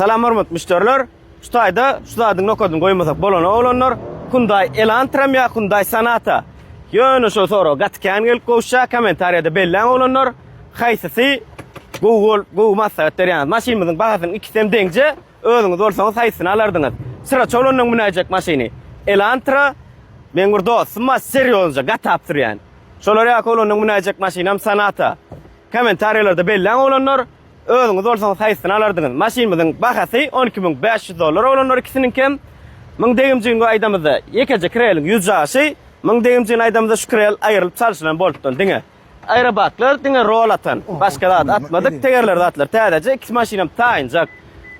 Salam hormatly müşderiler. Şu taýda şu zadyň nokadyny goýmasak bolanok oglanlar. Hyundai Elantra ýa Hyundai Sonata? Ýöne şo sorag gaty kän gelip gowuşýar. Kommentariýada belläň oglanlar. Haýsysy gowy bol, gowy maslahat berýäňiz? Maşynymyzyň bahasynyň ikisem deňje. Özüňiz bolsaňyz haýsysyny alardyňyz? Çyraçy oglanlaň münäýjek maşyny. Elantra meň bir dostum bar, serýozja gatap sürýän. Şolar ýaky oglanlaň münäýjek maşynam Sonata. Kommentariýalarda belläň oglanlar. Özüňiz bolsaňyz haýsysyny alardyňyz? Maşynymyzyň bahasy 12500 dollar oglanlar ikisiniňkem. Muň degimjigini aýdamyzda ýekeje kreliň ýüz jaşy, muň degimjigini aýdamyzda şu krel aýrylyp çalşylan bolupdan diňe. Aerobaklar diňe rol atan. Başga zat atmadyk. Tegerler zatlar täzeje. Ikisi maşynam taýynjak.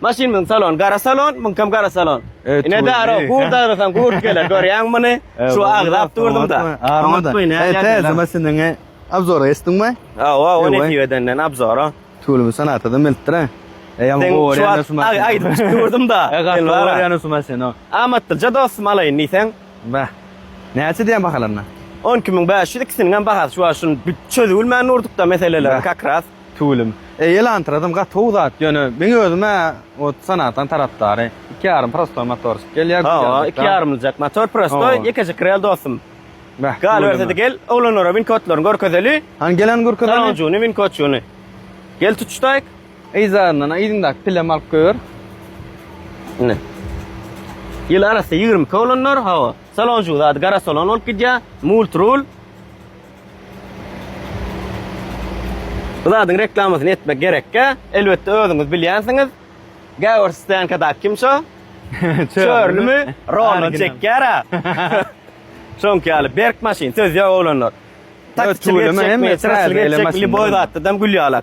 Maşynymyzyň salony gara salon, muňkam gara salon. Ine daro, gurt agrasaň gurt geler. Görýäňmi muny? Şu agzap durdum-da. Oňatmy? Täze maşynyňy obzora geçdiňmi? Hawa, o nesip edenden obzora. Tüweleme Sonatadan gelipdir-ä. Sen şu wagt aýdyp çykyp durdum-da. Amatlyja dostum alaýyn diýseň. Bäh. Näçe diýýän bahalaryna? 12500 ikisiniňem bahasy şu wagt şuny çözübilmän durduk-da meseleleri kak raz. Tüweleme. Eý Elantradam gaty gowy zat ýöne meň özüm-ä ot Sonataň tarapdary. Iki ýarym prostoý motor çykyp gelýär. Hawa, iki ýarymlyjak motor prostoý, ýekeje krel dostum. Bäh. Galyberse-de gel oglanlara win kodlaryny görkezeli. Hany gelen görkezeli. Salonjygyny win kodjygyny. Gel tutuşdaýyk. Yzaryndan yzyňdaky pilem alyp goýber. Ine. Ýyl arasy 22 oglanlar, hawa. Salonjygy zady gara salon bolup gidýär. Multrul. Bu zadyň reklamasyny etmek gerekkä. Elbetde özüňiz bilýänsiňiz. Gäwür stenkadaky kim şo? Çörlümi? Roldan çekýär-ä. Şoňky ýaly berk maşyn, söz ýok oglanlar. Taksiçilik etjekmi, çyraçylyk etjekmi, lýuboý zatdadam gül ýalak.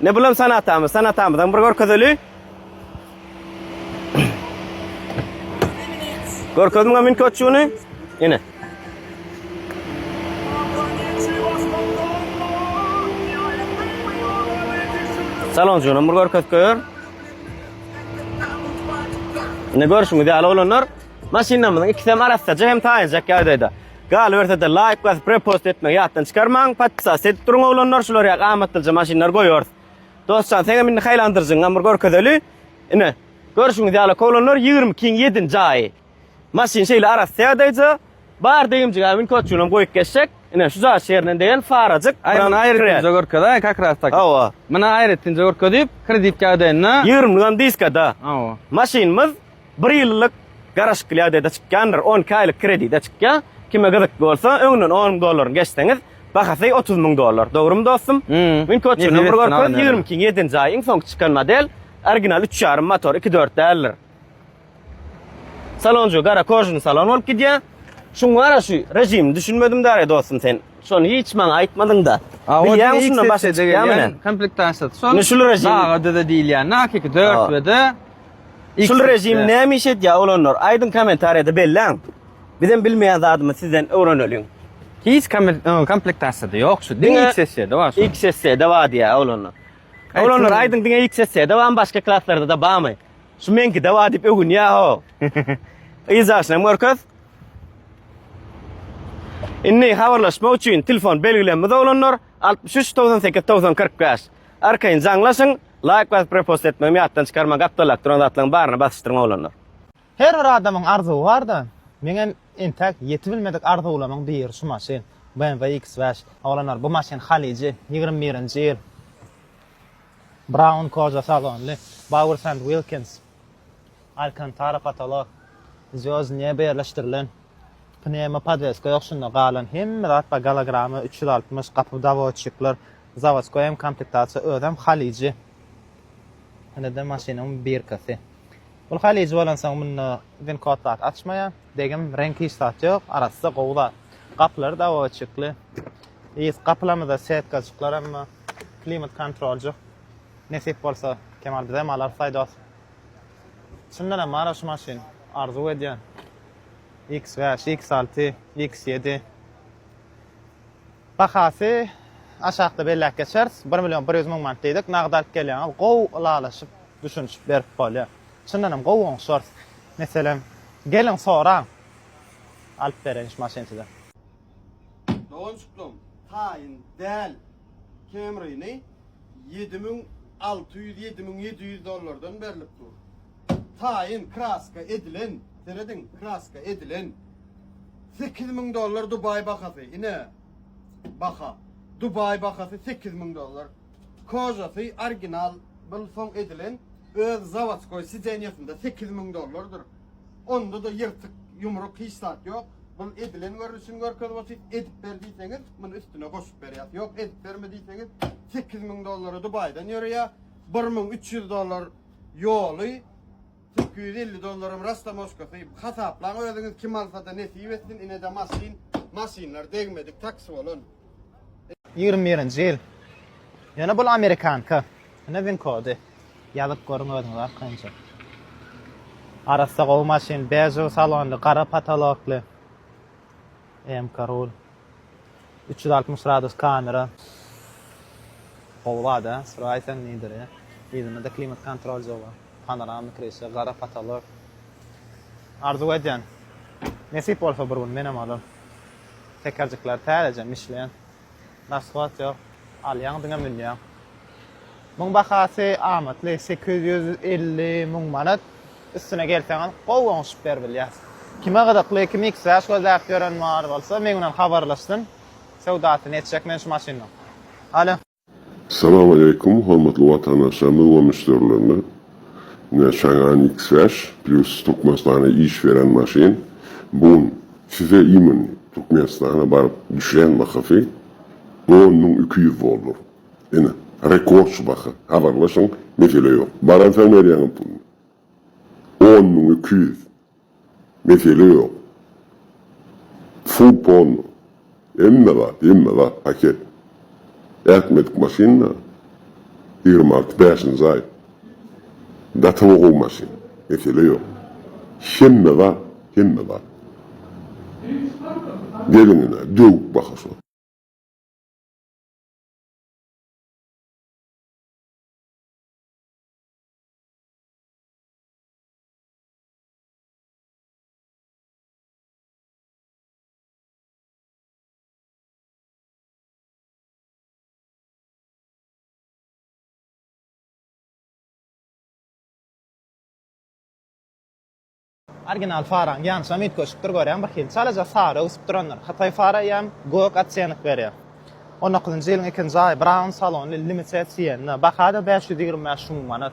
Ne bulam sanatamyz, sanatamyzam bir görkezeli. Görkezdim muňa minkoçuny. Ine. Salonjugynam bir görkezip goýar. Ine görşüňiz ýaly oglanlar, maşynlarymyzyň ikisem arassaja hem taýynjak ýagdaýda. Galyberse-de laýk basyp repost etmegi ýatdan çykarmaň, podpisasiýa edip duruň oglanlar, şular ýaly amatlyja maşynlar goýarys. Dostjan seňem indi haýlandyrjyňam bir görkezeli. Ine, görşüňiz ýaly oglanlar 22-iň 7-nji aýy. Maşyn şeýle arassa ýagdaýja. Bar degimjigä win kodçunam goýup geçjek. Ine şu jaş ýerinden degen farajyk. Aý muny aýratynja görkez-aý kak raz tak. Hawa. Muny aýratynja görkezip, kredit ýagdaýynda. Ýigrimligem diskada. Hawa. Maşynymyz bir ýyllyk garaşykly ýagdaýda çykýandyr. 12 aýlyk kredide çykýar. Kime gyzykly bolsa, öňünden 10 müň dollaryny geçseňiz, bahasy 30 müň dollar. Dogrumy dostum? Win kodçunam bir görkez, 22-iň ýedinji aýy iň soňky çykan model. Original üç ýarym motor, iki dört däldir. Salonjy gara kožny salon bolup gidýär. Şuň bara şu režimini düşünmedim däre dostum sen. Şony hiç maňa aýtmadyň-da. Bilýäň şundan başga çykýarmy ne? Komplektasiýasy şol. Indi şul režim. Daga düze diýilýän. Hakyky 4 we de Şul režim näme iş edýär oglanlar? Aýdyň kommentariýada belläň. Bizem bilmeýän zadymyzy sizden öwreneliň. Hiç komplektasiýada ýok şu. Diňe XSC-de bar şu. XSC-de bar diýýär oglanlar. Oglanlar aýdyň diňe XSC-de barmy başga klaslarda-da barmy? Şu meňkide bar diýip öwünýär ho. Yzdaşynam görkez. Indi habarlaşmak üçin telefon belgilerimiz oglanlar 63 98 90 45. Arkaýyn jaňlaşyň, laýk basyp repost etmegem ýatdan çykarmaň, gapdallap duran zatlaryň baryny basyşdyryň oglanlar. Her bir adamyň arzuwy barda, meňem entäk ýetibilmedik arzuwlamyň biri şu maşyn, BMW X5. Oglanlar bu maşyn halyjy, 21-nji ýyl. Brown koža salonly, Bowers and Wilkins, Alkantara potolok, Zwýozd nebo ýerleşdirilen, pnewmo podweska ýok şunda galan hemme zat bar golograma 360 gapy dawodçikler, zawodskoý hem komplektasiýa özem halyjy. Ine-de maşynyň birkasy. Bul halyjy bolansoň munda win kod zat açmaýar. Degim reňk hiç zat ýok, arassa gowy zat. Gapylary dawodçikli. Yz gapylamyzda setkajyklar hem bar. Klimat kontroljuk. Nesip bolsa Kemal bizem alarys aý dos. Çyndan hem bar şu maşyn. Arzuw edýän. X5, X6, X7. Bahasy aşakda belläp geçeris. 1 million 100 müň manat diýdik. Nagt alyp gelýäňiz. Gowy ylalaşyp, düşünişip berip bolýar. Çyndan hem gowy oňşarys. Meselem, geliň soraň. Alyp bereýin şu maşyny size. Doganjyklam, taýyn däl Camry-ni 7600, 7700 dollardan berlip dur. Taýyn kraska edilen. Serediň, kraska edilen. 8000 dollar Dubaý bahasy. Ine. Baha. Dubaý bahasy 8000 dollar. Kožasy original, bul soň edilen öz zawodskoý sidenýasynda 8000 dollardyr. Onda-da ýyrtyk, ýumruk hiç zat ýok. Bul edilen görnüşini görkezip otyr. Edip ber diýseňiz, muny üstüne goşup berýäs. Ýok, edip berme diýseňiz, 8000 dollara Dubaýdan ýöreýär. 1300 dollar ýoly, 850 dollaram rastamoşkasy. Hasaplaň özüňiz kim alsa-da nesip etsin. Ine-de maşyn, maşynlar degmedik taksi bolan. 21-nji ýyl. Ýöne bul amerikanka. Ine win kody. Ýazyp görüň özüňiz arkaýynja. Arassa gowy maşyn, bežew salonly, gara potolokly. MK rul. 360 gradus kamera. Gowy zat a, suraýsaň nedir ýa. Yzynda-da klimat kontrol bar. Panorama krişa, gara potolok. Arzuw edýän. Nesip bolsa bir gün menem alaryn. Tekerjikler täzeje Michelin. Raswat ýok. Alýaň diňe münýäň. Muň bahasy amatly 850 müň manat. Üstüne gelseňiz gowy oňşup beribilýär. Kime gyzykly, kim X5 gözläp ýören bar bolsa meň bilen habarlaşsyn. Söwdasyny etjek men şu maşynyň. Alo. Salam aleýkum hormatly watandaşlarymyz we müşderilerimiz. Ine Chang'an X5 plus Türkmenistana iş beren maşyn. Bu gün size imin Türkmenistana baryp düşýän bahasy 10200 dollar. Ine rekord şu baha. Habarlaşyň mesele ýok. Baransoň berýäňiz puluny. 10200. Mesele ýok. Full polny. Hemme zat, hemme zat paket. Ätmedik maşyn-da. 26 bäşinji aý. Gaty gowy maşyn. Mesele ýok. Hemme zat, hemme zat. Geliň ine, döwük baha şo. Original faraň ýanyşam üýtgeşikdir görýäň bir hili çalaja sary öwsüp durandyr. Hytaý fara eýýäm gök ottenok berýär. On dokuzynjy ýylyň ikinji aýy Brown salonly Limited Sienna. Baha-da 525 müň manat.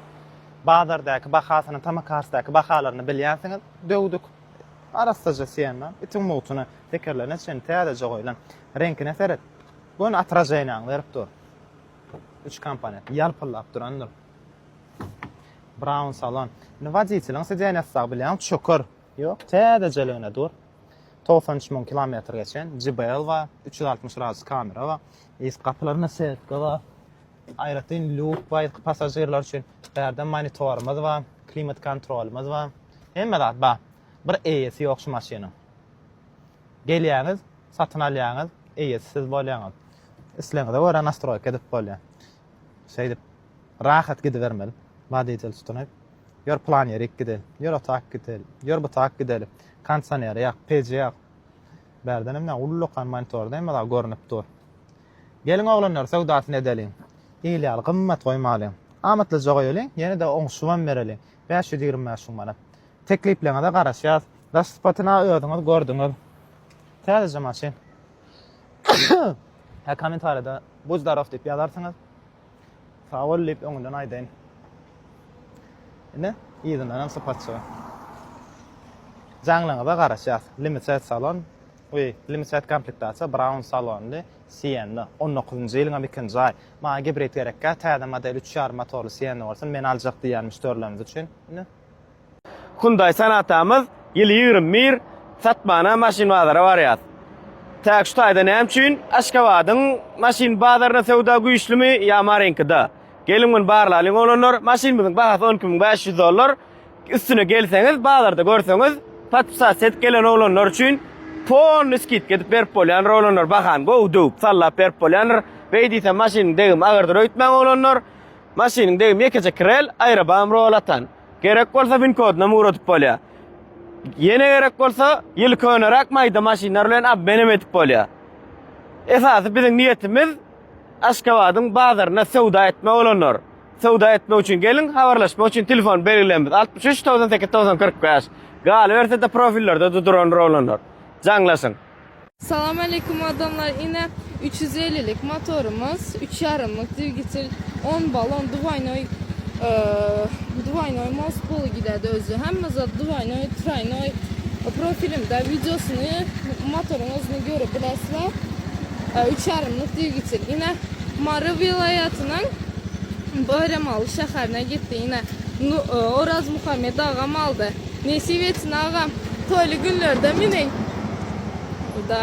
Bazardaky bahasyny Tamakarsdaky bahalaryny bilýänsiňiz. Döwdük. Arassaja Sienna. Itiň mugtuna tekerlerine çenli täzeje goýlan. Reňkine seret. Göni otraženiýaňy berip dur. Üç komponent. Ýalpyldap durandyr. Brown salon. Indi woditeliň sidenýasy dagy bilýäň çöker. Ýok, täzejeligine dur. 93 müň kilometr geçen. JBL bar, 360 gradus kamera bar. Yzky gapylarynda setka bar. Aýratyn lýuk bar yzky passažirler üçin. Bärde monitorymyz bar, klimat kontrolymyz bar. Hemme zat bar. Bir eýesi ýok şu maşynyň. Gelýäňiz, satyn alýaňyz, eýesi siz bolýaňyz. Islegiňize görä nastroýka edip bolýar. Şeýdip rahat gidibermeli. Woditel tutunyp, ýör plan ýerik gideli, ýör otak gideli, ýör bu tak gideli. Kondisioneri ýak, peji ýak. Bärden hem ullakan monitorda hemme zat görnüp dur. Geliň oglanlar söwdasyny edeliň. Il ýaly gymmat goýmalyň. Amatlyja goýalyň, ýene-de oňşubam bereliň. 525 müň manat. Teklipleriňize garaşýas. Daş sypatyna özüňiz gördüňiz. Täzeje maşyn. Hä kommentariýada Budь zdorov diýip ýazarsyňyz. Sag bol diýip öňünden aýdaýyn. Ine, yzyndan hem sypatçygy. Jaňlaryňyza garaşýas. Limited salon, we limited komplektasiýa brown salonly Sienna. 19-njy ýylyň hem ikinji aý. Maňa gibrid gerekkä, täze model 3,5 motorly Sienna bolsun, men aljak diýýän müşderilerimiz üçin. Ine. Hyundai Sonatamyz ýyly 21 satmana maşyn bazara barýas. Täk şu taýda näme üçin Aşgabadyň maşyn bazarynda söwda güýçlümi ýa Maryňkyda? Geliň muny barlalyň oglanlar. Maşynymyzyň bahasy 12500 dollar. Üstüne gelseňiz bazarda görseňiz podpisat edip gelen oglanlar üçin polny skidka edip berip bolýandyr oglanlar bahany gowy döwüp sallap berip bolýandyr. Beý diýsem maşynyň degimi agyrdyr öýtmäň oglanlar. Maşynyň degimi ýekeje krel, aýrabam rol atan. Gerek bolsa win kodunam ugradyp bolýar. Ýene gerek bolsa ýyl köneräk maýda maşynlar bilen obmenem edip bolýar. Esasy biziň niýetimiz Aşgabadyň bazarynda söwda etmek bolanlar. Söwda etmek üçin geliň, habarlaşmak üçin telefon belgilerimiz 63 98 90 45. Galyberse-de profillerde-de durandyr oglanlar. Jaňlaşyň. Salam aleýkum adamlar ine 350 lik motorymyz üç ýarymlyk dwigitel 10 balon dwaýnoý dwaýnoý most bolup gidädi özi hemme zat dwaýnoý traýnoý profilimde wideosyny motoryň özüni görüp bilersizler üç ýarymlyk dwigitel ine Mary welaýatynyň Baýramaly şäherine gitdi ine Orazmuhammet agam aldy nesip etsin agam toýly günlerde miniň. Da.